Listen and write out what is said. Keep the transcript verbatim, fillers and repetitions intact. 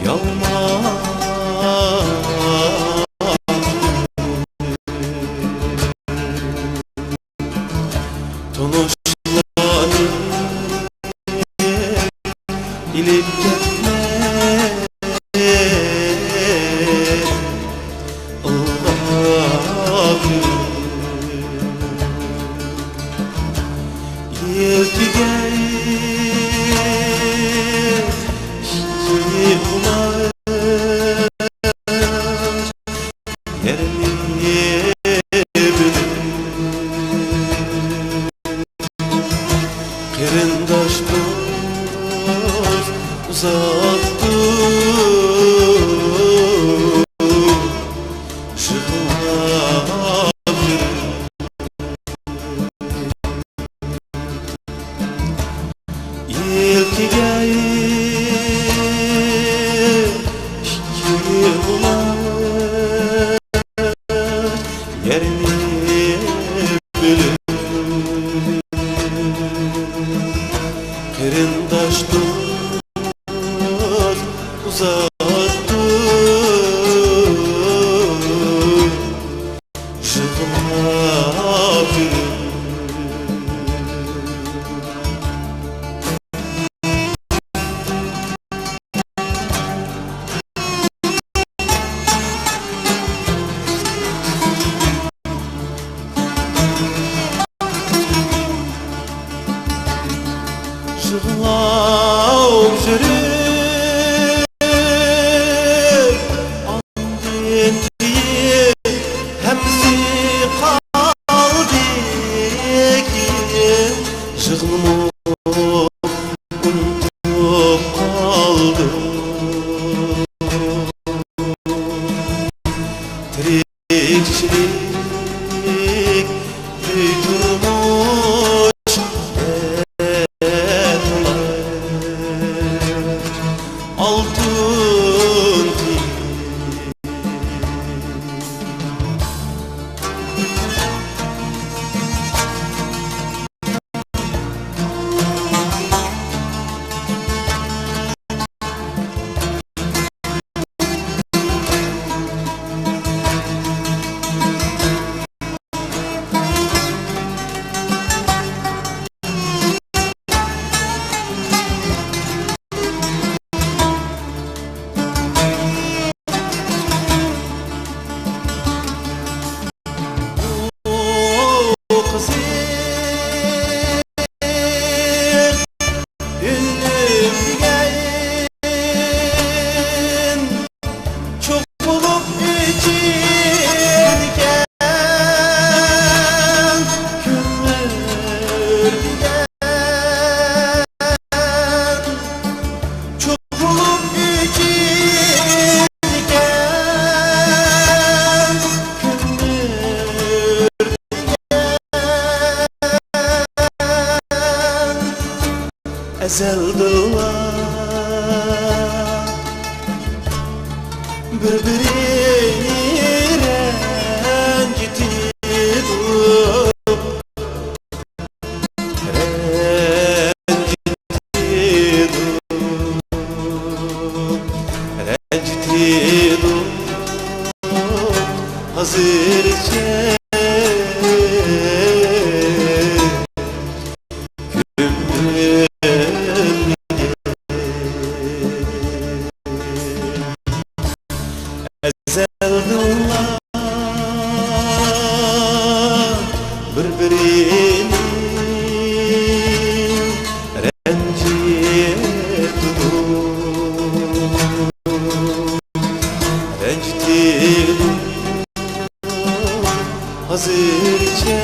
يالماپ. تونۇشلارنى ئېلىپ كەتمە. ئىلغاپ يۈر. يىلتىگەي ئىككى قۇلاق يەرنى بۆلۈپ، قېرىنداش دوست ئۇزاتتۇق يىغلاپ يۈرۈپ. يىلتىگەي ئىككى قۇلاق يەرنى بۆلۈپ، قېرىنداش دوست ئۇزاتتۇق يىغلاپ يۈرۈپ. يىغلاپ يۈرۈپ، ئاندىن كېيىن ھەممىسى قالدى كېيىن، يىغلىمۇ ئۇنتۇپ قالدىم. تىرىكچىلىك، ئۆي تۇرمۇش، ئەخلاق، ئالتۇن تىل. ئۇ قىزىق ئۈنلۈك دېگەن، چوغ بولۇپ ئېچىلگەن كۆڭۈل دېگەن. چوغ بولۇپ ئېچىلگەن كۆڭۈل دېگەن. ئەزەلدىنلا بىر-بىرىنى رەنجىتىدۇ. رەنجىتىدۇ، رەنجىتىدۇ ھازىرچە كۆڭلۈمنى. ئەزەلدىنلا بىر-بىرىنى رەنجىتىدۇ، رەنجىتىدۇ ھازىرچە.